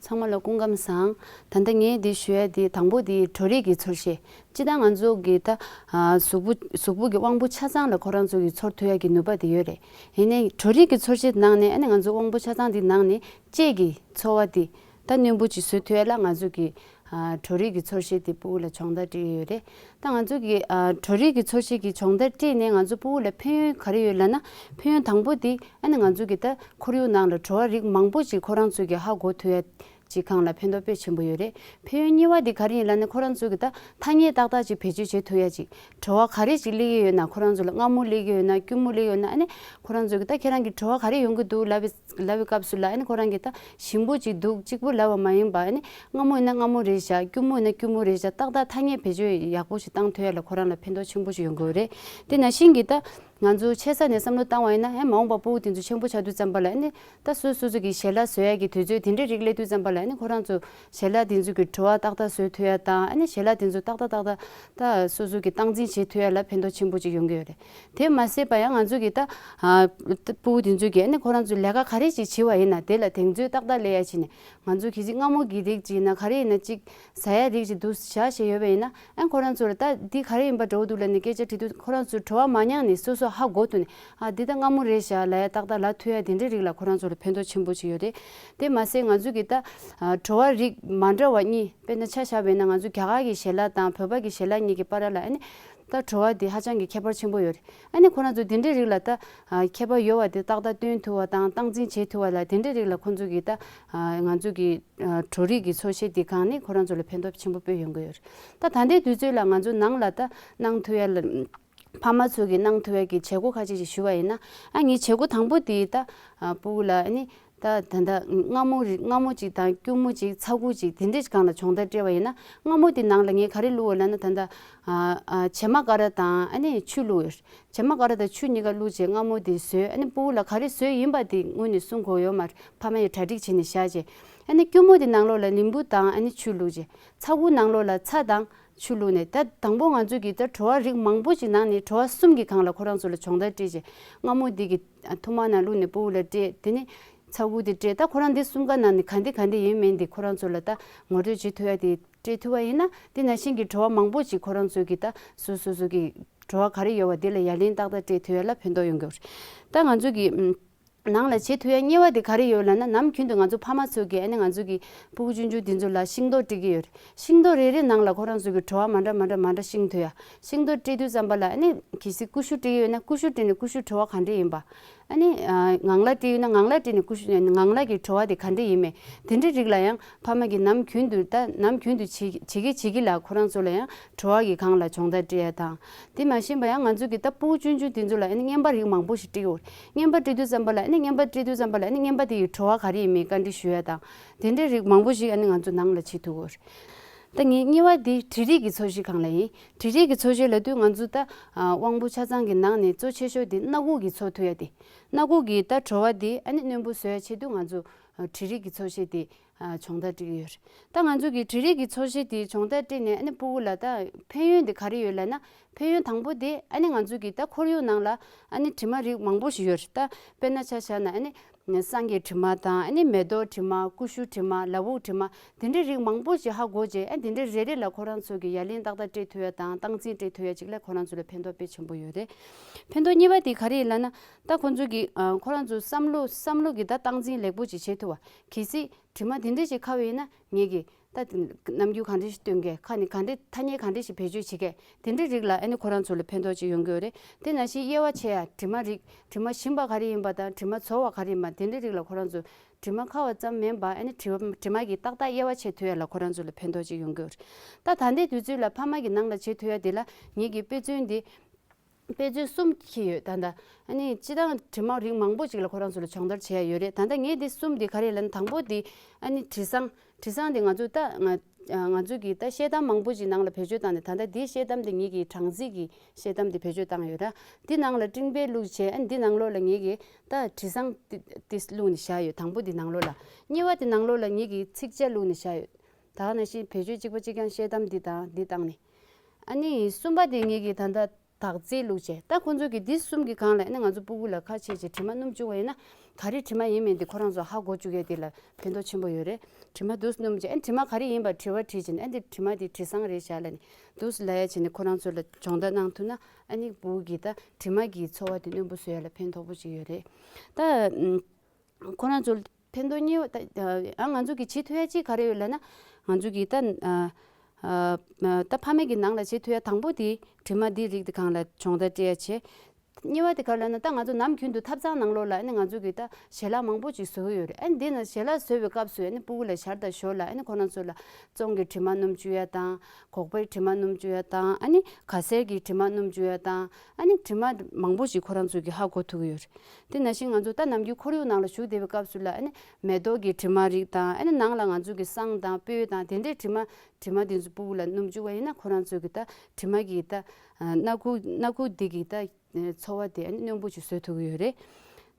ཚང་མ་ལ་སྐུ་ཁམས་བཟང་། ད་ལྟ་ངས་འདི་ཞུ་ཡ་འདི་དང་པོ་འདི་གྲོ་རིགས་ཀྱི་ཚོར་ཤེས། སྤྱིར་བཏང་ང་ཚོ་གི་ད་ཨ་གཟུགས་པོ་གཟུགས་པོ་གི་དབང་པོ་ཆ་ཚང་ལ་ཁོ་རང་ཚོ་གི་ཚོར་ཐུབ་ཡ་གི་ནུས་པ་དེ་ཡོད་རེད། ཡིན་ནའི་གྲོ་རིགས་ཀྱི་ཚོར་ཤེས་ནང་ནས་ཨ་ནི་ང་ཚོ་དབང་པོ་ཆ་ཚང་འདི་ནང་ནས་ལྕེ་གི་ཚོར་བ་འདི་ད་རྣོན་པོ་ཅིག་བཟོ་ཐུབ་ཡ་ལ་ང་ཚོ་གི་ཨ་གྲོ་རིགས་ཀྱི་ཚོར་ཤེས་དེ་ཕྲུ་གུ་ལ་སྦྱོང་བརྡར་སྤྲད་ཡོད་རེད། ད་ང་ཚོ་གི་ཨ་གྲོ་རིགས་ཀྱི་ཚོར་ཤེས་ཀྱི་སྦྱོང་བརྡར་སྤྲད་ནས་ང་ཚོ་ཕྲུ་གུ་ལ་ཕན་ཡོན་ག་རེ་ཡོད་ལབ་ན། ཕན་ཡོན་དང་པོ་དེ་ཨ་ནི་ང་ཚོ་གི་ད་ཁོར་ཡུག་ནང་ལ་བྲོ་བ་རིགས་མང་པོ་ཅིག་ཁོ་རང་ཚོ་གི་ཧ་གོ་ཐུབ་ཡ་ ཅིག་སྒང་ལ་ཕན་ཐོགས་དཔེ་ཆེན་པོ་ཡོད་རེད། ཕན་ཡོན་གཉིས་པ་དེ་ག་རེ་ཡིན་ལབ་ན། ཁོ་རང་ཚོ་གི་ད་ཐ་སྙད་ཏག་ཏག་ཅིག་བེད་སྤྱོད་བྱེད་ཐུབ་ཡ་ཅིག་བྲོ་བ་ག་རེ་ཅིག་སླེབས་ཀྱི་ཡོད་ན། ཁོ་རང་ཚོ་ལ་མངར་མོ་སླེབས་ཀྱི་ཡོད་ན། སྐྱུར་མོ་སླེབས་ཡོད་ན། ཨ་ནི་ཁོ་རང་ཚོ་གི་ད་ཁྱེད་རང་གི་བྲོ་བ་ག་རེ་ཡོང་གི་འདུག་ལབ་པའི་ལབ་པའི་སྐབས་སུ་ལ། ཨ་ནི་ཁོ་རང་གི་ད་ཞིམ་པོ་ཅིག་འདུག་གཅིག་པུ་ལབ་པ་མ་ཡིན་པ། ཨ་ནི་མངར་མོ་ཡིན་ན་མངར་མོ་རེད་བཞག་སྐྱུར་མོ་ཡིན་ན་སྐྱུར་མོ་རེད་བཞག་ཏག་ཏག་ཐ་སྙད་བེད་སྤྱོད་ཡག་པོ་ཞིག་བཏང་ཐུབ་ཡ་ལ་ཁོ་རང་ལ་ཕན་ཐོགས་ཆེན་པོ་ཞིག་ཡོང་གི་ཡོད་རེད། དེ་ནང་བཞིན་གྱི་ད་ང་ཚོ་ཆེ་ས་ནས་བསམ་བློ་བཏང་བ་ཡིན་ན། ཨེ་མ་འོངས་པ་ཕྲུ་གུ་དེ་ཚོ་ཆེན་པོ་ཆགས་དུས་ཙམ་པ་ལ། ཨ་ནི་ད་སོ་སོ་སོ་གི་ཞལ་ལག་བཟོ་ཡ་གི་དུས་ཚོད་དེ་འདྲའི་རིགས་སླེབས་དུས་ཙམ་པ་ལ། ཨ་ནི་ཁོ་རང་ཚོ་ཞལ་ལག་དེ་ཚོ་གི་བྲོ་བ་ཏག་ཏག་བཟོ་ཐུབ་ཡ་དང་། ཨ་ནི་ཞལ་ལག་དེ་ཚོ་ཏག་ཏག་ཏག་ཏག་ད་སོ་སོ་གི་སྟངས་འཛིན་བྱེད་ཐུབ་ཡ་ལ་ཕན་ཐོགས་ཆེན་པོ་ཅིག་ཡོང་གི་ཡོད་རེད། དེ་མ་ཟད་པ་ཡང་ང་ཚོ་གི་ད་ཨ་ཕྲུ་གུ་དེ་ཚོ་གི་ཨ་ནི་ཁོ་རང་ཚོ་ལས་ཀ་ག་རེ་ཅིག་བྱེད་པ་ཡིན་ན། དེ་ལ་གདེང་ཚོད་ཏག་ཏག་སླེབས་ཡ་བྱས་ནས། ང་ཚོ་གལ་སྲིད་མངར་མོ་གི་རིགས་ཅིག་ཡིན་ན། ག་རེ་ཡིན་ན་ཅིག་ཟ་ཡ་རིགས་ཅིག་འདུག་བཞག་བཞག་ཡོད་པ་ཡིན་ན། ཨ་ཁོ་རང་ཚོ་ལ་ད་འདི་ག་རེ་ཡིན་པ་འདྲ་བོ་འདུག་ལབ་ནས་སྐད་ཆ་དྲིས་དུས། ཁོ་རང་ཚོ་བྲོ་བ་མ་མྱངས་ནས་སོ་སོ་ཧ་གོ་ཐུབ་ནས། ཨ་འདི་ད་མངར་མོ་རེད་བཞག་ལབ་ཡ་ཏག་ཏག་ལབ་ཐུབ་ཡ་དེ་འདྲའི་རིགས་ལ་ཁོ་རང་ཚོ་ལ་ཕན་ཐོགས་ཆེན་པོ་ཅིག་ཡོད་རེད། དེ་མ་ཟད་ང་ཚོ་གི་ད་ཨ་བྲོ་བ་རིགས་མ་འདྲ་བ་གཉིས། དཔེར་ན་ཆ་བཞག་པ་ཡིན་ན། ང་ཚོ་རྒྱ་གར་གྱི་ཞལ་ལག་དང་བོད་པ་གི་ཞལ་ལག་གཉིས་ཀྱི་བར་ལ། ཨ་ནི་ད་བྲོ་བ་དེ་ཧ་ཅང་གི་ཁྱད་པར་ཆེན་པོ་ཡོད་རེད། ཨ་ནི་ཁོ་རང་ཚོ་དེ་འདྲའི་རིགས་ལ་ད་ཨ་ཁྱད་པར་ཡོད་པ་དེ་ཏག་ཏག་སྟོན་ཐུབ་པ་དང་སྟངས་འཛིན་བྱེད་ཐུབ་པ་ལ། དེ་འདྲའི་རིགས་ལ་ཁོ་ཚོ་གི་ད་ཨ་ང་ཚོ་གི་ཨ་བྲོ་རིགས་ཀྱི་ཚོ་ཤེས་དེ་སྒང་ནས་ཁོ་རང་ཚོ་ལ་ཕན་ཐོགས་ཆེན་པོ་དཔེ་ཡོང་གི་ཡོད་རེད། ད་ད་ལྟའི་དུས་ཚོད་ལ་ང་ཚོ་ནང་ལ་ད་གནང་ཐུབ་ཡ་ལ། ཕ་མ་ཚོ་གིས་གནང་ཐུབ་ཡ་གི་བྱེད་སྒོ་ཁ་ཤས་ཤིག་ཞུ་བ་ཡིན་ན། ཨ་ངའི་བྱེད་སྒོ་དང་པོ་དེ་ད་ཨ་ཕྲུ་གུ་ལ་ཨ་ནི་ད་ད་ད་མངར་མོ་རིགས། མངར་མོ་ཅིག་དང་སྐྱུར་མོ་ཅིག་ཚ་ཁུ་ཅིག་དེ་འདྲས་སྒང་ལ་སྦྱོང་བརྡར་སྤྲད་པ་ཡིན་ན། མངར་མོ་དེ་ནང་ལ་ངས་ག་རེ་བླུགས་ཡོད་ལབ་ན། ད་ད་ཨ་ཨ་བྱེ་མ་ཀ་ར་དང་ཨ་ནི་ཆུ་བླུགས་ཡོད། བྱེ་མ་ཀ་ར་དང་ཆུ་གཉིས་ཀ་བླུགས་བྱས་མངར་མོ་དེ་བཟོས། ཨ་ནི་ཕྲུ་གུ་ལ་ག་རེ་བཟོས་ཡིན་པ་དེ་སྔོན་ནས་གསུང་དགོས་ཡོད་མ་རེད། ཕ་མ་ཡིས་གྲ་སྒྲིག་བྱས་ནས་བཞག་བྱས། ཨ་ནི་སྐྱུར་མོ་དེ་ནང་ལོགས་ལ་ལིམ་བུ་དང་ཨ་ནི་ཆུ་བླུགས་བྱས། ཚ་ཁུ་ནང་ལོགས་ལ་ཚྭ་དང་ཆུ་བླུགས་ནས། ད་དང་པོ་ང་ཚོ་གིས་ད་བྲོ་བ་རིགས་མང་པོ་ཞིག་ནང་ནས་བྲོ་བ་གསུམ་གྱི་སྒང་ལ་ཁོ་རང་ཚོ་ལ་སྦྱོང་བརྡར་སྤྲད་བྱས། མངར་མོ་འདི་གི་ཨ་ཐུར་མ་ནང་བླུགས་ནས་ཕྲུ་གུ་ལ་སྤྲད། དེ་ནས་ཚ་ཁུ་དེ་སྤྲད། ད་ཁོ་རང་འདི་གསུམ་ཀ་ནང་ནས་ག་འདི་ག་འདི་ཡིན་མིན་འདི་ཁོ་རང་ཚོ་ལ་ད་ངོ་སྤྲོད་བྱེད་ཐུབ་ཡ་དེ་སྤྲད་ཐུབ་པ་ཡིན་ན། དེ་ནང་བཞིན་གྱི་བྲོ་བ་མང་པོ་ཞིག་ཁོ་རང་ཚོ་གིས་ད་སོ་སོ་སོ་གི་བྲོ་བ་ག་རེ་ཡོད་པ་དེ་ལ་ཡ་ལན་ཏག་ཏག་སྤྲད་ཐུབ་ཡ་ལ་ཕན་ཐོགས་ཡོང་གི་རེད། ད་ང་ཚོ་གི་ཨམ། ནང་ལ་བྱེད་ཐུབ་ཡ་གཉིས་པ་དེ་ག་རེ་ཡོད་ལབ་ན། ནམ་རྒྱུན་དུ་ང་ཚོ་ཕ་མ་ཚོ་གིས་ཨ་ནི་ང་ཚོ་གི་ཕྲུ་གུ་ཆུང་ཆུང་དེ་ཚོ་ལ་ཤིང་ཏོག་སྤྲད་ཀྱི་ཡོད་རེད། ཤིང་ཏོག་རེ་རེ་ནང་ལ་ཁོ་རང་ཚོ་གི་བྲོ་བ་མ་འདྲ་མ་འདྲ་མ་འདྲ་ཤིང་ཐུབ་ཡ། ཤིང་ཏོག་སྤྲད་དུས་ཙམ་པ་ལ་ཨ་ནི་གལ་སྲིད་ཀུ་ཤུ་སྤྲད་ཀྱི་ཡོད་ན། ཀུ་ཤུ་སྤྲད་ནས་ཀུ་ཤུ་བྲོ་བ་ག་འདྲ་ཡིན་པ། ཨ་ནི་ཨ་ངང་ལག་སྤྲད་ཡོད་ན་ངང་ལག་སྤྲད་ནས་ཀུ་ཤུ་ངང་ལག་གི་བྲོ་བ་དེ་ག་འདྲ་ཡིན་མིན། དེ་འདྲའི་རིགས་ལ་ཡང་ཕ་མ་གིས་ནམ་རྒྱུན་དུ་ད་ནམ་རྒྱུན་དུ་བྱེད་བྱེད་ཀྱི་བྱེད་ཀྱི་ལ། ཁོ་རང་ཚོ་ལ་ཡང་བྲོ་བ་གི་སྒང་ལ་སྦྱོང་བརྡར་སྤྲད་ཡ་དང་། དེ་མ་ཤེས་པ་ཡང་ང་ཚོ་གི་ད་ཕྲུ་གུ་ཆུང་ཆུང་དེ་ཚོ་ལ་ཨ་ནི་རྔན་པ་རིགས་མང་པོ་ཞིག་སྤྲད་ཀྱི་ཡོད་རེད། རྔན་པ་སྤྲད་དུས་ཙམ་པ་ལ་ཨ་ནི་རྔན་པ་སྤྲད་དུས་ཙམ་པ་ལ་ཨ་ནི་རྔན་པ་དེ་ཡི་བྲོ་བ་ག་རེ་ཡིན་མིན་བཀའ་འདྲི་ཞུ་ཡ་དང་། དེ་འདྲའི་རིགས་མང་པོ་ཞིག་ཨ་ནི་ང་ཚོ་ནང་ལ་བྱེད་ཐུབ་ཀྱི་ཡོད་རེད། ད་ངའི་གཉིས་པ་དེ་འབྲི་རིགས་ཀྱི་ཚོ་གཞིས་སྒང་ལ་ཡིན། འབྲི་རིགས་ཀྱི་ཚོ་གཞིས་ལབ་དུས་ང་ཚོ་ད་ཨ་དབང་པོ་ཆ་ཚང་གི་ནང་ནས་གཙོ་ཆེ་ཤོས་དེ་སྣ་ཁུག་གི་ཚོ་ཐུབ་ཡ་དེ། སྣ་ཁུག་གི་ད་བྲོ་བ་དེ་ཨ་ནི་རྣོན་པོ་བཟོ་ཡ་ཆེད་དུ་ང་ཚོ་ཨ་འབྲི་རིགས་ཀྱི་ཚོ་གཞིས་དེ་ཨ་སྦྱོང་བརྡར་སྤྲད་ཀྱི་ཡོད་རེད། ད་ང་ཚོ་གི་འབྲི་རིགས་ཀྱི་ཚོ་གཞིས་དེ་སྦྱོང་བརྡར་སྤྲད་ནས་ཨ་ནི་ཕྲུ་གུ་ལ་ད་ཕན་ཡོན་དེ་ག་རེ་ཡོད་ལབ་ན། ཕན་ཡོན་དང་པོ་དེ་ཨ་ནི་ང་ཚོ་གི་ད་ཁོར་ཡུག་ནང་ལ་ཨ་ནི་དྲི་མ་རིགས་མང་པོ་ཞིག་ཡོད་རེད། ད་དཔེར་ན་ཆ་བཞག་ན་ཨ་ནི་སྲང་གི་དྲི་མ་དང་། ཨ་ནི་མེ་ཏོག་དྲི་མ། ཀུ་ཤུ་དྲི་མ། ལ་འུག་དྲི་མ། དེ་འདྲའི་རིགས་མང་པོ་ཞིག་ཧ་གོ་བྱས། ཨ་དེ་འདྲའི་རེ་རེ་ལ་ཁོ་རང་ཚོ་གི་ཡ་ལན་ཏག་ཏག་སྤྲད་ཐུབ་ཡ་དང་སྟངས་འཛིན་སྤྲད་ཐུབ་ཡ་ཅིག་ལ་ཁོ་རང་ཚོ་ལ་ཕན་ཐོགས་དཔེ་ཆེན་པོ་ཡོད་རེད། ཕན་ཐོགས་གཉིས་པ་དེ་ག་རེ་ཡིན་ལབ་ན། ད་ཁོ་ཚོ་གི་ཨ་ཁོ་རང་ཚོ་བསམ་བློ་བསམ་བློ་གི་ད་སྟངས་འཛིན་ལེགས་པོ་ཅིག་བྱེད་ཐུབ་པ། གལ་སྲིད་དྲི་མ་དེ་འདྲ་ཞིག་ཁ་བའི་ཡིན་ན། ངེད་ཀྱིས་ད་རྣམ་འགྱུར་ག་འདྲ་ཞིག་སྟོན་གས། ཁ་ནས་ག་འདྲ་ཐ་སྙད་ག་འདྲ་ཞིག་བེད་སྤྱོད་བྱེད་གས། དེ་འདྲའི་རིགས་ལ་ཨ་ནི་ཁོ་རང་ཚོ་ལ་ཕན་ཐོགས་ཅིག་ཡོང་གི་ཡོད་རེད། དེ་ནང་བཞིན་དབྱེ་བ་ཕྱེ་ཡ། དྲི་མ་རིགས། དྲི་མ་ཞིམ་པ་ག་རེ་ཡིན་པ་དང་དྲི་མ་བཙོག་པ་ག་རེ་ཡིན་པ། དེ་འདྲའི་རིགས་ལ་ཁོ་རང་ཚོ་དྲི་མ་ཁ་བ་ཙམ་མིན་པ། ཨ་ནི་དྲི་བ་དྲི་མ་གི་ཏག་ཏག་དབྱེ་བ་ཕྱེ་ཐུབ་ཡ་ལ་ཁོ་རང་ཚོ་ལ་ཕན་ཐོགས་ཅིག་ཡོང་གི་ཡོད་རེད། ད་ད་ལྟའི་དུས་ཚོད་ལ་ཕ་མ་གི་ནང་ལ་བྱེད་ཐུབ་ཡ་དེ་ལ་ངེད་ཀྱིས་དཔེ་མཚོན་འདི། དཔེ་མཚོན་གསུམ་འཁྱེར་ཡོད། ད་ལྟ་ཨ་ནི་སྤྱིར་བཏང་དྲི་མ་རིགས་མང་པོ་ཅིག་ལ་ཁོ་རང་ཚོ་ལ་སྦྱོང་བརྡར་བྱས་ཡོད་རེད། ད་ལྟ་ངས་འདི་གསུམ་འདི་ག་རེ་ལབ་ན། དང་པོ་འདི་ཨ་ནི་དྲི་བཟང་། དྲི་བཟང་འདི་ང་ཚོ་ད་ང་ང་ཚོ་གིས་ད་ཤེལ་དམ་མང་པོ་ཅིག་ནང་ལ་བེད་སྤྱོད་བཏང་ནས། ད་ལྟ་འདིའི་ཤེལ་དམ་འདི་ངེད་ཀྱིས་སྦྲང་རྩི་གི་ཤེལ་དམ་འདི་བེད་སྤྱོད་བཏང་ཡོད་ར། འདི་ནང་ལ་སྤྲིན་པ་བླུགས་བྱས། ཨ་ནི་འདི་ནང་ལོགས་ལ་ངེད་ཀྱིས་ད་དྲི་བཟང་འདི་འདི་བླུགས་ནས་བཞག་ཡོད། དང་པོ་འདི་ནང་ལོགས་ལ། གཉིས་པ་འདི་ནང་ལོགས་ལ་ངེད་ཀྱིས་ཚིག་ཇ་བླུགས་ནས་བཞག་ཡོད། ད་ག་ནང་བཞིན་བེད་སྤྱོད་གཅིག་པ་གཅིག་རྐྱང་ཤེལ་དམ་འདི་དང་འདི་བཏང་ནས། ཨ་ནི་གསུམ་པ་དེ་ངེད་ཀྱིས་ད་ལྟ་དག་རྫས་བླུགས་བྱས། ད་ཁོང་ཚོ་གིས་འདི་གསུམ་གྱི་སྒང་ལ་ཨ་ནི་ང་ཚོ་ཕྲུ་གུ་ལ་ཁ་ཕྱེ་བྱས་དྲི་མ་སྣོམ་བཅུག་པ་ཡིན་ན། ག་རེ་དྲི་མ་ཡིན་མིན་དེ་ཁོ་རང་ཚོ་ཧ་གོ་བཅུག་ཡས་དེ་ལ་ཕན་ཐོགས་ཆེན་པོ་ཡོད་རེད། དྲི་མ་འདུག་སྣོམ་བྱས། ཨ་ནི་དྲི་མ་ག་རེ་ཡིན་པ་དྲི་བ་དྲིས་བྱས་ནས། ཨ་ནི་དྲི་མ་དེ་དྲི་བཟང་རེད་བཞག་ལབ་ནས་འདུག་ལབ་ཡ་བྱས་ནས་ཁོ་རང་ཚོ་ལ་སྦྱོང་བརྡར་གནང་ཐུབ་ན། ཨ་ནི་ཕྲུ་གུ་གི་ད་དྲི་མ་གི་ཚོར་བ་དེ་རྣོན་པོ་བཟོ་ཡ་ལ་ཕན་ཐོགས་པོ་ཅིག་ཡོད་རེད། ད་ཁོ་རང་ཚོ་ཕན་ཐོགས་གཉིས་པ་ད་ཨ་ང་ཚོ་གིས་བྱེད་ཐུབ་ཡ་གཅིག་ག་རེ་ཡོད་ལབ་ན། ང་ཚོ་གིས་ད་ཨ་ཨ་ད་ཕ་མ་གི་ནང་ལ་བྱེད་ཐུབ་ཡ་དང་པོ་དེ་དྲི་མ་འདི་རིགས་དེ་སྒང་ལ་སྦྱོང་བརྡར་སྤྲད་ཡ་བྱས། གཉིས་པ་དེ་ག་རེ་ལབ་ན། ད་ང་ཚོ་ནམ་རྒྱུན་དུ་ཐབ་ཚང་ནང་ལོགས་ལ་ཨ་ནི་ང་ཚོ་གི་ད་ཞལ་ལག་མང་པོ་ཅིག་བཟོ་གི་ཡོད་རེད། ཨ་ནི་དེ་ན་ཞལ་ལག་བཟོ་བའི་སྐབས་སུ་ཨ་ནི་སྤུ་གུ་ལ་ཞར་དང་ཞོར་ལ་ཨ་ནི་ཁོ་རང་ཚོ་ལ་བཙོང་གི་དྲི་མ་སྣུམ་བཅུག་ཡ་དང་། སྒོག་པའི་དྲི་མ་སྣུམ་བཅུག་ཡ་དང་། ཨ་ནི་ག་སེར་གྱི་དྲི་མ་སྣུམ་བཅུག་ཡ་དང་། ཨ་ནི་དྲི་མ་མང་པོ་ཞིག་ཁོ་རང་ཚོ་གིས་ཧ་གོ་ཐུབ་ཀྱི་ཡོད་རེད། དེ་ནང་བཞིན་ང་ཚོ་ད་ནམ་རྒྱུན་ཁོར་ཡུག་ནང་ལ་བཞུགས་བསྡད་པའི་སྐབས་སུ་ལ་ཨ་ནི་མེ་ཏོག་གི་དྲི་མ་རིགས་དང་། ཨ་ནི་ནང་ལ་ང་ཚོ་གི་བསང་དང་སྤོས་དང་དེ་འདྲའི་དྲི་མ་དྲི་མ་དེ་ཚོ་སྤུ་གུ་ལ་སྣུམ་བཅུག་པ་ཡིན་ན་ཁོ་རང་ཚོ་གི་ད་དྲི་མ་གི་ད་སྣ་ཁུག་སྣ་ཁུག་འདི་གི་ད་ཚོར་བ་དེ་ཨ་ནི་རྣོན་པོ་ཞིག་བཟོ་ཐུབ་ཀྱི་ཡོད་རེད།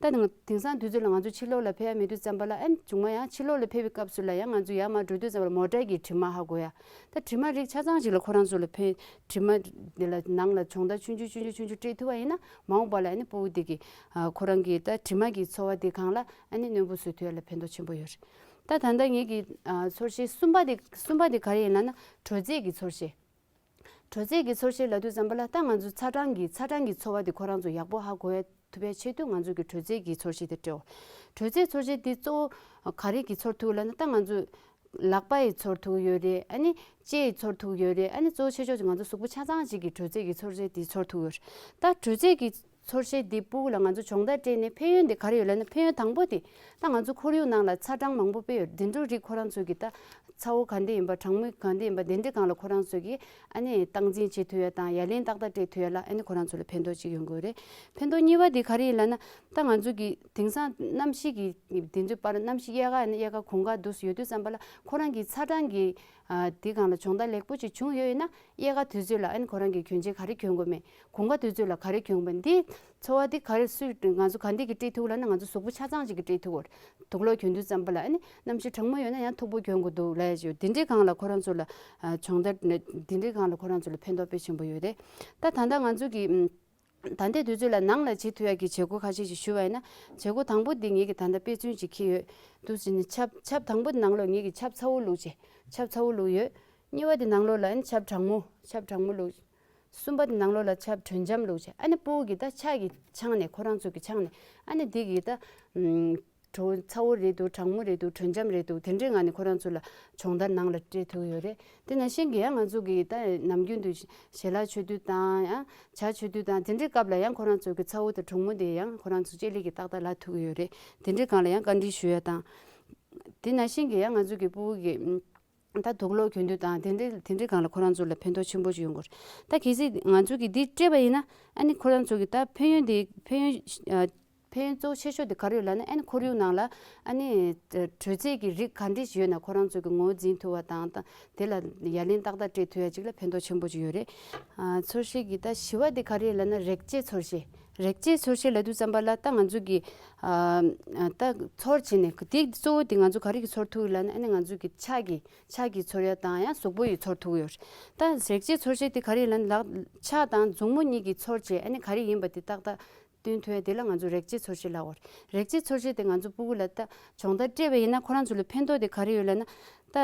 ད་དེང་དེང་སང་དུས་ཚོད་ལ་ང་ཚོ་ཕྱི་ལོགས་ལ་ཕེབས་ཡ་མེད་དུས་ཙམ་པ་ལ་ཨ་ནི་བྱུང་མ་ཡང་ཕྱི་ལོགས་ལ་ཕེབས་པའི་སྐབས་སུ་ལ་ཡང་ང་ཚོ་ཡར་མར་འགྲོ་དུས་ཙམ་པ་ལ་མོ་ཊ་གི་དྲི་མ་ཧ་གོ་ཡ། ད་དྲི་མ་རིགས་ཆ་ཚང་ཞིག་ལ་ཁོ་རང་ཚོ་ལ་ཕན། དྲི་མ་དེ་ལ་ནང་ལ་སྦྱོང་བརྡར་ཆུང་ཆུང་ཆུང་ཆུང་ཆུང་ཆུང་སྤྲད་ཐུབ་པ་ཡིན་ན་མ་འོངས་པ་ལ་ཨ་ནི་སྤུ་གུ་དེ་གི་ཨ་ཁོ་རང་གི་ད་དྲི་མ་གི་ཚོར་བ་དེ་སྒང་ལ་ཨ་ནི་རྣོན་པོ་བཟོ་ཐུབ་ཡ་ལ་ཕན་ཐོགས་ཆེན་པོ་ཡོད་རེད། ད་ད་ལྟ་ངེད་ཀྱི་ཨ་ཚོར་ཤེས་གསུམ་པ་དེ་གསུམ་པ་དེ་ག་རེ་ཡིན་ལབ་ན། དྲོད་ཚད་ཀྱི་ཚོར་ཤེས། དྲོད་ཚད་ཀྱི་ཚོར་ཤེས་ལབ་དུས་ཙམ་པ་ལ་ད་ང་ཚོ་ཚ་གྲང་གི་ཚ་གྲང་གི་ཚོར་བ་དེ་ཁོ་རང་ཚོ་ཡག་པོ་ཧ་གོ་ཡ་ཐུབ་པའི་ཆེད་དུ་ང་ཚོ་གི་དྲོད་ཚད་ཀྱི་ཚོར་ཤེས་དེ་སྤྲད་འོ། དྲོད་ཚད་ཚོར་ཤེས་དེ་གཙོ་བོ་ག་རེ་གི་ཚོར་ཐུབ་ལབ་ན། ད་ང་ཚོ་ལག་པ་ཡི་ཚོར་ཐུབ་ཡོད་རེད། ཨ་ནི་ལྕེ་ཡི་ཚོར་ཐུབ་ཡོད་རེད། ཨ་ནི་གཙོ་བོ་ཆེ་ཤོས་ཀྱི་ང་ཚོ་གཟུགས་པོ་ཆ་ཚང་གཅིག་གི་དྲོད་ཚད་ཀྱི་ཚོར་ཤེས་དེ་ཚོར་ཐུབ་ཡོད་རེད། ད་དྲོད་ཚད་ཀྱི་ཚོར་ཤེས་འདི་སྤུ་གུ་ལ་ང་ཚོ་སྦྱོང་བརྡར་སྤྲད་ནས་ཕན་ཡོན་དེ་ག་རེ་ཡོད་ལབ་ན། ཕན་ཡོན་དང་པོ་དེ་ད་ང་ཚོ་ཁོར་ཡུག་ནང་ལ་ཚ་གྲང་མང་པོ་དཔེ་ཡོད། དེ་འདྲ་རིགས་ཁོ་རང་ཚོ་གི་ད་ཚ་བོ་ག་འདྲ་ཡིན་པ། གྲང་མོ་ག་འདྲ་ཡིན་པ། དེ་འདྲའི་སྒང་ལ་ཁོ་རང་ཚོ་གི་ཨ་ནི་སྟངས་འཛིན་བྱེད་ཐུབ་ཡ་དང་ཡ་ལན་ཏག་ཏག་སྤྲད་ཐུབ་ཡ་ལ་ཨ་ནི་ཁོ་རང་ཚོ་ལ་ཕན་ཐོགས་ཅིག་ཡོང་གི་ཡོད་རེད། ཕན་ཐོགས་གཉིས་པ་དེ་ག་རེ་ཡིན་ལབ་ན། ད་ང་ཚོ་གི་དེང་སང་གནམ་གཤིས་ཀྱི་དེ་ཚོའི་བར་གནམ་གཤིས་དབྱར་ཁ་ཡིན་ན་དབྱར་ཁ་དགུན་ཁ་འདུག་སེ་ཡོད་དུས་ཙམ་པ་ལ་ཁོ་རང་གི་ཚ་གྲང་གི་ཨ་དེ་སྒང་ལ་སྦྱོང་བརྡར་ལེགས་པོ་ཅིག་བྱུང་ཡོད་ཡིན་ན། དབྱར་ཁ་དུས་ཚོད་ལ་ཨ་ནི་ཁོ་རང་གིས་གྱོན་ཆས་ག་རེ་གྱོན་དགོས་མེད། དགུན་ཁ་དུས་ཚོད་ལ་ག་རེ་གྱོན་དགོས་མེད། འདི་ཚོར་བ་འདི་ག་རེ་སུས་ང་ཚོ་ག་འདི་གིས་སྤྲད་ཐུབ་ལབ་ན། ང་ཚོ་གཟུགས་པོ་ཆ་ཚང་ཅིག་གིས་སྤྲད་ཐུབ་ཀྱི་ཡོད་རེད། དུག་ལོག་གྱོན་དུས་ཙམ་པ་ལ་ཨ་ནི་གནམ་གཤིས་གྲང་མོ་ཡོད་ན་ཡང་མཐུག་པོ་གྱོན་དགོས་འདུག་ལབ་ཡ་ཅིག་ཡོད། འདི་འདྲའི་སྒང་ལ་ཁོ་རང་ཚོ་ལ་ཨ་སྦྱོང་བརྡར་འདི་འདྲའི་སྒང་ལ་ཁོ་རང་ཚོ་ལ་ཕན་ཐོགས་དཔེ་ཆེན་པོ་ཡོད་རེད། ད་ད་ལྟ་ང་ཚོ་གི་ཨམ། ད་ལྟའི་དུས་ཚོད་ལ་ནང་ལ་བྱེད་ཐུབ་ཡག་གི་བྱེད་སྒོ་ཁ་ཤས་ཤིག་ཞུ་བ་ཡིན་ན། བྱེད་སྒོ་དང་པོ་འདི་ངེད་ཀྱིས་ད་ལྟ་དཔེ་མཚོན་ཅིག་འཁྱེར་ཡོད། འདུག་ཟེར་ནས་ཆབ་ཆབ་དང་པོ་འདི་ནང་ལོགས་ངེད་ཀྱིས་ཆབ་ཚ་བོ་བླུགས་བྱས། ཆབ་ཚ་བོ་བླུགས་ཡོད། གཉིས་པ་འདི་ནང་ལོགས་ལ་ཨ་ནི་ཆབ་གྲང་མོ་ཆབ་གྲང་མོ་བླུགས། གསུམ་པ་འདི་ནང་ལོགས་ལ་ཆབ་དྲོད་འཇམ་བླུགས་བྱས། ཨ་ནི་སྤུ་གུ་གི་ད་ཕྱག་གི་ཕྱག་ནས་ཁོ་རང་ཚོ་གི་ཕྱག་ནས་ཨ་ནི་འདི་གི་ད་ཨམ། དྲོད་ཚ་བོ་རེད་འདུག་གྲང་མོ་རེད་འདུག་དྲོད་འཇམ་རེད་འདུག་དེ་འདྲའི་ངང་ནས་ཁོ་རང་ཚོ་ལ་སྦྱོང་བརྡར་ནང་ལ་སྤྲད་ཐུབ་ཡོད་རེད། དེ་ནང་བཞིན་གྱི་ཡང་ང་ཚོ་གི་ད་ནམ་རྒྱུན་དུ་ཞལ་ལག་མཆོད་དུས་དང་ཡང་ཇ་མཆོད་དུས་དང་དེ་འདྲའི་སྐབས་ལ་ཡང་ཁོ་རང་ཚོ་གི་ཚ་བོ་དང་གྲང་མོ་དེ་ཡང་ཁོ་རང་ཚོ་ལྕེ་ལེ་གིས་ཏག་ཏག་ལབ་ཐུབ་ཀྱི་ཡོད་རེད། དེ་འདྲའི་སྒང་ལ་ཡང་བཀའ་འདྲི་ཞུ་ཡ་དང་། དེ་ནང་བཞིན་གྱི་ཡང་ང་ཚོ་གི་སྤུ་གུ་གི་ད་དུག་ལོག་གྱོན་དུས་དང་དེ་འདྲའི་དེ་འདྲའི་སྒང་ལ་ཁོ་རང་ཚོ་ལ་ཕན་ཐོགས་ཆེན་པོ་ཞིག་ཡོང་གི་རེད། ད་གལ་སྲིད་ང་ཚོ་གི་འདི་སྤྲད་པ་ཡིན་ན་ཨ་ནི་ཁོ་རང་ཚོ་གི་ད་ཕན་ཡོན་དེ་ཕན་ཡོན་ཨ། ཕན་ཡོན་གཙོ་ཆེ་ཤོས་དེ་ག་རེ་ཡོད་ལབ་ན། ཨ་ནི་ཁོར་ཡུག་ནང་ལ་ཨ་ནི་དྲོད་ཚད་ཀྱི་རིགས་ག་འདྲ་ཞིག་ཡོད་ན་ཁོ་རང་ཚོ་གི་ངོས་འཛིན་ཐུབ་པ་དང་། ད་དེ་ལ་ཡ་ལན་ཏག་ཏག་སྤྲད་ཐུབ་ཡ་ཅིག་ལ་ཕན་ཐོགས་ཆེན་པོ་ཅིག་ཡོད་རེད། ཨ། ཚོར་ཤེས་ཀྱི་ད་བཞི་པ་དེ་ག་རེ་ཡོད་ལབ་ན། རེག་བྱའི་ཚོར་ཤེས། རེག་བྱའི་ཚོར་ཤེས་ལབ་དུས་ཙམ་པ་ལ་ད་ང་ཚོ་གི་ཨ་ད་ཚོར་བྱས་ནས་དེ་གཙོ་བོ་དེ་ང་ཚོ་ག་རེ་གི་ཚོར་ཐུབ་ཡོད་ལབ་ན། ཨ་ནི་ང་ཚོ་གི་ཕྱག་གི་ཕྱག་གི་ཚོར་ཡ་དང་ཡང་གཟུགས་པོ་ཡི་ཚོར་ཐུབ་ཡོད་རེད། ད་རེག་བྱའི་ཚོར་ཤེས་དེ་ག་རེ་ཡོད་ལབ་ན། ལག་ཕྱག་དང་མཛུབ་མོ་གཉིས་ཀྱིས་ཚོར་བྱས་ཨ་ནི་ག་རེ་ཡིན་པ་དེ་ཏག་ཏག་སྟོན་ཐུབ་ཡ་དེ་ལ་ང་ཚོ་རེག་བྱའི་ཚོར་ཤེས་ལབ་ཡོད་རེད། རེག་བྱའི་ཚོར་ཤེས་དེ་ང་ཚོ་སྤུ་གུ་ལ་ད་སྦྱོང་བརྡར་སྤྲད་པ་ཡིན་ན་ཁོ་རང་ཚོ་ལ་ཕན་ཐོགས་དེ་ག་རེ་ཡོད་ལབ་ན། ད་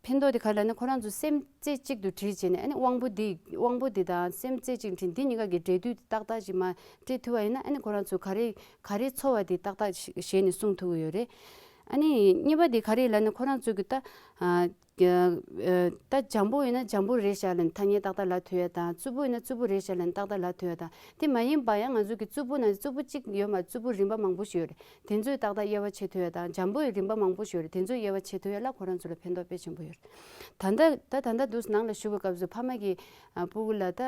ཕན་ཐོགས་དེ་ག་རེ་ལབ་ན། ཁོ་རང་ཚོ་སེམས་རྩེ་གཅིག་ཏུ་དྲིལ་བྱས་ནས་ཨ་ནི་དབང་པོ་འདི་དབང་པོ་འདི་དང་སེམས་རྩེ་གཅིག་དྲིལ་འདི་གཉིས་ཀ་གི་འབྲེལ་མཐུད་ཏག་ཏག་ཅིག་མར་སྤྲད་ཐུབ་པ་ཡིན་ན། ཨ་ནི་ཁོ་རང་ཚོ་ག་རེ་ག་རེ་ཚོར་བ་དེ་ཏག་ཏག་ཞེ་ནས་གསུང་ཐུབ་ཀྱི་ཡོད་རེད། ཨ་ནི་གཉིས་པ་དེ་ག་རེ་ལབ་ན། ཁོ་རང་ཚོ་གི་ད་ཨ། ད་འཇམ་པོ་ཡིན་ན་འཇམ་པོ་རེད་ཤག་ལབ་ནས་ཐ་སྙད་ཏག་ཏག་ལབ་ཐུབ་ཡ་དང་། རྩུབ་པོ་ཡིན་ན་རྩུབ་པོ་རེད་ཤག་ལབ་ནས་ཏག་ཏག་ལབ་ཐུབ་ཡ་དང་། དེ་མ་ཡིན་པ་ཡང་ང་ཚོ་གི་རྩུབ་པོ་ན་རྩུབ་པོ་གཅིག་ཡོད་མ། རྩུབ་པོ་རིམ་པ་མང་པོ་ཞིག་ཡོད་རེད། དེ་ཚོས་ཏག་ཏག་དབྱེ་བ་ཕྱེ་ཐུབ་ཡ་དང་། འཇམ་པོ་ཡི་རིམ་པ་མང་པོ་ཞིག་ཡོད་རེད། དེ་ཚོས་དབྱེ་བ་ཕྱེ་ཐུབ་ཡ་ལ་ཁོ་རང་ཚོ་ལ་ཕན་ཐོགས་དཔེ་ཆེན་པོ་ཡོད་རེད། ད་ལྟ་ད་ད་ལྟ་འདུག་ནང་ལ་ཞུ་བའི་སྐབས་སུ་ཕ་མ་གིས་ཨ་སྤུ་གུ་ལ་ད་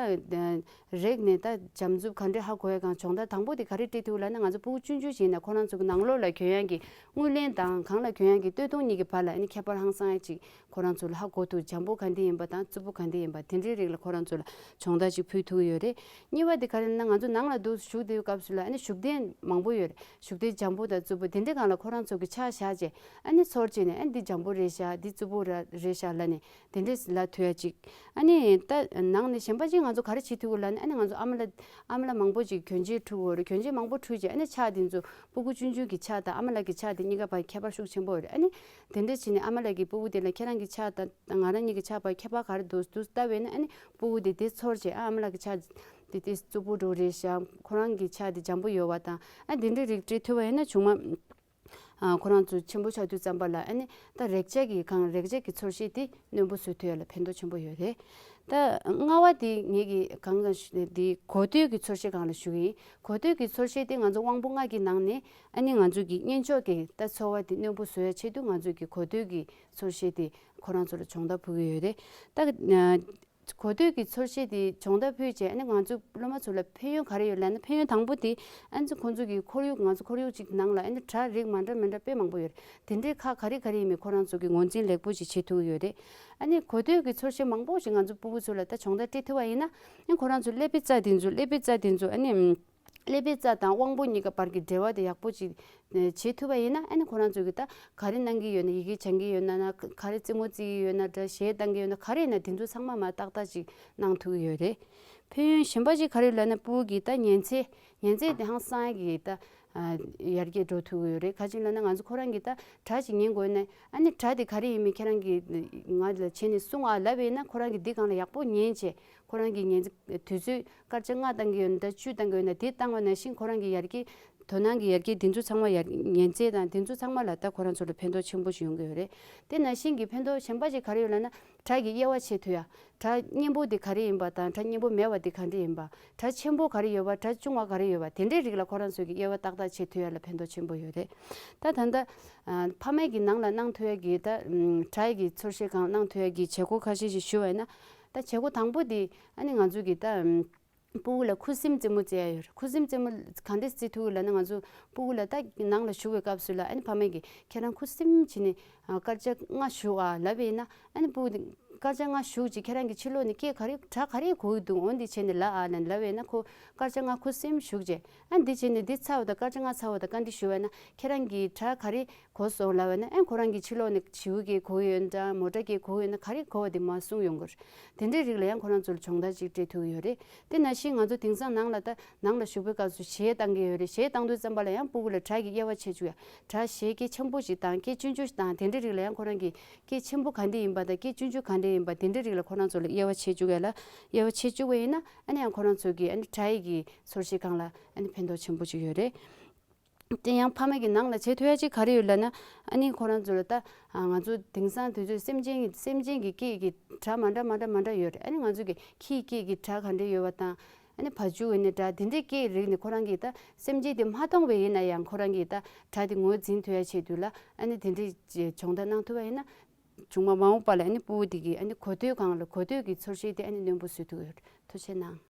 རེག་ནས་ད་འཇམ་རྩུབ་ག་འདྲ་ཧ་གོ་ཡ་གང་སྦྱོང་བརྡར་དང་པོ་དེ་ག་རེ་སྤྲད་ཐུབ་ལབ་ན། ང་ཚོ་སྤུ་གུ་ཆུང་ཆུང་ཞིག་ཡིན་ན་ཁོ་རང་ཚོ་གི་ནང་ལོགས་ལ་གྱོན་ཡ་གི་རྔུལ་ལེན་དང་གང་ལ་གྱོན་ཡ་གི་སྟོད་ཐུང་གཉིས་ཀྱི་བར་ལ་ཨ་ནི་ཁྱད་པར་ཧང་སང་ཡ་ཅིག་ཁོ་རང་ཚོ་ལ་ཧ་གོ་ཐུབ། འཇམ་པོ་ག་འདྲ་ཡིན་པ་དང་རྩུབ་པོ་ག་འདྲ་ཡིན་པ་དེ་འདྲའི་རིགས་ལ་ཁོ་རང་ཚོ་ལ་སྦྱོང་བརྡར་ཅིག་ཕུལ་ཐུབ་ཀྱི་ཡོད་རེད། གཉིས་པ་དེ་ག་རེ་ལབ་ན། ང་ཚོ་ནང་ལ་འདུག་བཞུགས་བསྡད་པའི་སྐབས་སུ་ལ་ཨ་ནི་བཞུགས་གདན་མང་པོ་ཡོད་རེད། བཞུགས་གདན་འཇམ་པོ་དང་རྩུབ་པོ་དེ་འདྲའི་སྒང་ལ་ཁོ་རང་ཚོ་གི་ཕྱག་བཞག་བྱས་ཨ་ནི་ཚོར་བྱས་ནས། ཨ་ནི་འདི་འཇམ་པོ་རེད་ཤག་འདི་རྩུབ་པོ་ར་རེད་ཤག་ལབ་ནས་དེ་འདྲས་ལབ་ཐུབ་ཡ་ཅིག་ཨ་ནི་ད་ནང་ནས་གཞན་པ་ཅིག་ང་ཚོ་ག་རེ་བྱེད་ཐུབ་ཀྱི་ལབ་ན། ཨ་ནི་ང་ཚོ་ཨ་མ་ལགས་ཨ་མ་ལགས་མང་པོ་ཅིག་གྱོན་ཆས་འཁྲུད་ཀྱི་ཡོད་རེད། གྱོན་ཆས་མང་པོ་འཁྲུད་བྱས་ཨ་ནི་ཕྱག་དེ་ཚོ་སྤུ་གུ་ཆུང་ཆུང་གི་ཕྱག་དང་ཨ་མ་ལགས་ཀྱི་ཕྱག་དེ་གཉིས་ཀ་བར་ཁྱད་པར་ཤུགས་ཆེན་པོ་ཡོད་རེད། ཨ་ནི་དེ་འདྲས་བྱས་ནས་ཨ་མ་ལགས་ཀྱིས་སྤུ་གུ་དེ་ལ་ཁྱེད་རང་གི་ཕྱག་དང་ང་རང་གཉིས་ཀྱི་ཕྱག་བར་ཁྱད་པར་ག་རེ་འདུག་འདུག་ལྟ་བས་ན། ཨ་ནི་སྤུ་གུ་དེ་དེ་ཚོར་བྱས་ཨ་ཨ་མ་ལགས་ཀྱི་ཕྱག་དེ་དེ་རྩུབ་པོ་འདྲ་རེད་ཤག་ཁོ་རང་གི་ཕྱག་དེ་འཇམ་པོ་ཡོད་པ་དང་། ཨ་དེ་འདྲའི་རིགས་སྤྲད་ཐུབ་པ་ཡིན་ན་ཆུང་མ་ ཨ་ཁོ་རང་ཚོ་ཆེན་པོ་ཆགས་དུས་ཙམ་པ་ལ་ཨ་ནི་ད་རེག་བྱ་གི་གང་རེག་བྱ་གི་ཚོར་ཤེས་དེ་རྣོན་པོ་བཟོ་ཐུབ་ཡ་ལ་ཕན་ཐོགས་ཆེན་པོ་ཡོད་རེད། ད་ལྔ་བ་དེ་ངེད་ཀྱི་གང་གང་ཞུ་དེ་གོ་ཐོས་ཀྱི་ཚོར་ཤེས་སྒང་ལ་ཞུ་གི་ཡིན། གོ་ཐོས་ཀྱི་ཚོར་ཤེས་དེ་ང་ཚོ་དབང་པོ་ལྔ་གི་ནང་ནས་ཨ་ནི་ང་ཚོ་གི་སྙན་ཆོག་གི་ད་ཚོར་བ་དེ་རྣོན་པོ་བཟོ་ཡ་ཆེད་དུ་ང་ཚོ་གི་གོ་ཐོས་ཀྱི་ཚོར་ཤེས་དེ་ཁོ་རང་ཚོ་ལ་སྦྱོང་བརྡར་ཕུལ་གྱི་ཡོད་རེད། ད་གོ་ཐོས་ཀྱི་ཚོར་ཤེས་དེ་སྦྱོང་བརྡར་ཕུལ་རྗེས་ཨ་ནི་ང་ཚོ་སློབ་མ་ཚོ་ལ་ཕན་ཡོན་ག་རེ་ཡོད་ལབ་ན། ཕན་ཡོན་དང་པོ་དེ་ཨ་ནི་ཁོང་ཚོ་གི་ཁོར་ཡུག་ང་ཚོ་ཁོར་ཡུག་ཅིག་ནང་ལ་ཨ་ནི་སྒྲ་རིགས་མ་འདྲ་མི་འདྲ་དཔེ་མང་པོ་ཡོད་རེད། དེ་འདྲའི་ཁག་ག་རེ་ག་རེ་ཡིན་མིན་ཁོ་རང་ཚོ་གི་ངོས་འཛིན་ལེགས་པོ་ཞིག་བྱེད་ཐུབ་ཀྱི་ཡོད་རེད། ཨ་ནི་གོ་ཐོས་ཀྱི་ཚོར་ཤེས་མང་པོ་ཞིག་ང་ཚོ་ཕྲུ་གུ་ཚོ་ལ་ད་སྦྱོང་བརྡར་སྤྲད་ཐུབ་པ་ཡིན་ན་ཨ་ནི་ཁོ་རང་ཚོ་ཀླད་པའི་རྩ་དེ་ཚོ་ཀླད་པའི་རྩ་དེ་ཚོ་ཨ་ནི། ཀླད་པའི་རྩ་དང་དབང་པོ་གཉིས་ཀ་བར་གྱི་འབྲེལ་བ་དེ་ཡག་པོ་ཅིག་ཨེ་བྱེད་ཐུབ་པ་ཡིན་ན་ཨ་ནི་ཁོ་རང་ཚོ་གིས་ད་ག་རེ་གནང་གི་ཡོད་ན། ཡི་གེ་སྦྱང་གི་ཡོད་ན་ན། ག་རེ་རྩེད་མོ་རྩེ་གི་ཡོད་ན་འདྲ། གཞས་བཏང་གི་ཡོད་ན་ག་རེ་ཡིན་ན་དེ་ཚོ་ཚང་མ་མར་ཏག་ཏག་ཅིག་གནང་ཐུབ་ཀྱི་ཡོད་རེད། ཕན་ཡོན་གཞན་པ་ཅིག་ག་རེ་ལབ་ན་ཕྲུ་གུ་གི་ད་ཉན་ཚད། ཉན་ཚད་དེ་ཧང་སང་གི་ད་ཨ་ཡར་རྒྱས་འགྲོ་ཐུབ་ཀྱི་ཡོད་རེད། ག་ཅི་ལབ་ན་ང་ཚོ་ཁོ་རང་གིས་ད་སྒྲ་ཅིག་ཉན་དགོས་ན་ཨ་ནི་སྒྲ་དེ་ག་རེ་ཡིན་མིན་ཁྱེད་རང་གིས་ང་ལ་བྱས་ནས་གསུང་ཨ་ལབ་པ་ཡིན་ན་ཁོ་རང་གིས་འདི་སྒང་ལ་ཡག་པོ་ཉན་བྱས་ཁོ་རང་གིས་ཉན་དུས་ཚོད་སྐར་ཆ་ལྔ་བཏང་གི་ཡོད་ན་འདྲ། བཅུ་བཏང་གི་ཡོད་ན་དེ་བཏང་བ་ནང་བཞིན་ཁོ་རང་གི་ཡར་རྒྱས། དོ་སྣང་གི་ཡར་རྒྱས་དེ་ཚོ་ཚང་མ་ཡར་ཉན་ཚད་དང་དེ་ཚོ་ཚང་མ་ལ་ད་ཁོ་རང་ཚོ་ལ་ཕན་ཐོགས་ཆེན་པོ་ཞིག་ཡོང་གི་ཡོད་རེད། དེ་ནང་བཞིན་གྱི་ཕན་ཐོགས་གཞན་པ་ཞིག་ག་རེ་ཡོད་ལབ་ན་སྒྲ་གི་དབྱེ་བ་ཕྱེ་ཐུབ་ཡ། སྒྲ་སྙན་པོ་དེ་ག་རེ་ཡིན་པ་དང་སྒྲ་སྙན་པོ་མེད་པ་དེ་ག་འདྲ་ཡིན་པ། སྒྲ་ཆེན་པོ་ག་རེ་ཡོད་པ། སྒྲ་ཆུང་བ་ག་རེ་ཡོད་པ། དེ་འདྲའི་རིགས་ལ་ཁོ་རང་ཚོ་གི་དབྱེ་བ་ཏག་ཏག་ཕྱེ་ཐུབ་ཡ་ལ་ཕན་ཐོགས་ཆེན་པོ་ཡོད་རེད། ད་ད་ལྟ་ཨ་ཕ་མའི་གི་ནང་ལ་གནང་ཐུབ་ཡ་གི་ད་ཨམ་སྒྲ་ཡི་གི་ཚོར་ཤེས་སྒང་གནང་ཐུབ་ཡ་གི་བྱེད་སྒོ་ཁ་ཤས་ཤིག་ཞུ་བ་ཡིན་ན། ད་བྱེད་སྒོ་དང་པོ་དེ་ཨ་ནི་ང་ཚོ་གི་ད་ཨམ་ཕྲུ་གུ་ལ་ཁུ་སིམ་རྩེད་མོ་རྩེ་ཡ་ཡོད་རེད། ཁུ་སིམ་རྩེད་མོ་ག་འདྲས་རྩེ་ཐུབ་ལབ་ན་ང་ཚོ་ཕྲུ་གུ་ལ་ད་ནང་ལ་བཞུགས་པའི་སྐབས་སུ་ལ་ཨ་ནི་ཕ་མས་ཀྱིས་ཁྱེད་རང་ཁུ་སིམ་བྱས་ནས་ཨ་སྐར་ཆ་ལྔ་བཞུགས་ཨ་ལབ་པ་ཡིན་ན་ཨ་ནི་ཕྲུ་གུ་དེ་སྐར་ཆ་ལྔ་བཞུགས་རྗེས་ཁྱེད་རང་གི་ཕྱི་ལོགས་ནས་སྐད་ག་རེ་སྒྲ་ག་རེ་གོ་གི་འདུག་འོ་འདི་བྱས་ནས་ལབ་ཨ་ལབ་པ་ཡིན་ན་ཁོ་སྐར་ཆ་ལྔ་ཁུ་སིམ་བཞུགས་རྗེས་ཨ་འདི་བྱས་ནས་འདི་ཚར་བ་དང་སྐར་ཆ་ལྔ་ཚར་བ་དང་སྐར་འདི་ཞུ་བ་ཡིན་ན་ཁྱེད་རང་གིས་སྒྲ་ག་རེ་གོ་སོང་ལབ་པ་ན་ཨ་ཁོ་རང་གི་ཕྱི་ལོགས་ནས་བྱིའུ་སྐད་གོ་ཡོད་འདྲ། མོ་ཊ་སྐད་གོ་ཡོད་ན་ག་རེ་གོ་བ་དེ་མར་གསུངས་ཡོང་གི་རེད། དེ་འདྲའི་རིགས་ལ་ཡང་ཁོ་རང་ཚོ་ལ་སྦྱོང་བརྡར་ཅིག་སྤྲད་ཐུབ་ཀྱི་ཡོད་རེད། དེ་ནང་བཞིན་ང་ཚོ་དེང་སང་ནང་ལ་ད་ནང་ལ་བཞུགས་པའི་སྐབས་སུ་གཞས་བཏང་གི་ཡོད་རེད། གཞས་བཏང་དུས་ཙམ་པ་ལ་ཡང་ཕྲུ་གུ་ལ་སྒྲ་གི་དབྱེ་བ་ཕྱེ་བཅུག་ཡ། སྒྲ་གཞས་སྐད་ཆེན་པོ་ཞིག་དང་སྐད་ཆུང་ཆུང་ཞིག་དང་དེ་འདྲའི་རིགས་ལ་ཡང་ཁོ་རང་གིས་སྐད་ཆེན་པོ་ག་འདྲ་ཡིན་པ་དང་སྐད་ཆུང་ཆུང་ག་འདྲ་ཡིན་པ་དེ་འདྲའི་རིགས་ལ་ཁོ་རང་ཚོ་ལ་དབྱེ་བ་ཕྱེ་བཅུག་ཡ་ལ། དབྱེ་བ་ཕྱེ་བཅུག་པ་ཡིན་ན་ཨ་ནི་ཡང་ཁོ་རང་ཚོ་གི་ཨ་ནི་སྒྲ་ཡི་གི་ཚོར་ཤེས་སྒང་ལ་ཨ་ནི་ཕན་ཐོགས་ཆེན་པོ་ཅིག་ཡོད་རེད། དེ་ཡང་ཕ་མ་གི་ནང་ལ་བྱེད་ཐུབ་ཡ་ཅིག་ག་རེ་ཡོད་ལབ་ན། ཨ་ནི་ཁོ་རང་ཚོ་ལ་ད་ང་ཚོ་དེང་སང་དུས་ཚོད་སེམས་ཅན་གྱི་སེམས་ཅན་གྱི་སྐད་ཀྱི་སྒྲ་མ་འདྲ་མ་འདྲ་མ་འདྲ་ཡོད་རེད། ཨ་ནི་ང་ཚོ་གི་ཁྱིའི་སྐད་ཀྱི་སྒྲ་ག་འདྲ་ཡོད་པ་དང་། ཨ་ནི་བ་ཕྱུགས་ཡིན་ན་འདྲ་དེ་འདྲའི་སྐད་རིགས་ནི་ཁོ་རང་གིས་ད་སེམས་ཅན་དེ་མ་མཐོང་བས་ཡིན་ན་ཡང་ཁོ་རང་གིས་ད་སྒྲ་དེ་ངོས་འཛིན་ཐུབ་ཡ་ཆེད་དུ་ལ་ཨ་ནི་དེ་འདྲའི་སྦྱོང་བརྡར་གནང་ཐུབ་པ་ཡིན་ན། མཇུག་མ་མ་འོངས་པ་ལ་ཨ་ནི་ཕྲུ་གུ་དེ་གིས་ཨ་ནི་གོ་ཐོས་སྒང་ལ་གོ་ཐོས་ཀྱི་ཚོར་ཤེས་དེ་ཨ་ནི་རྣོན་པོ་བཟོ་ཐུབ་ཡོད་རེད། ཐུགས་རྗེ་གནང་།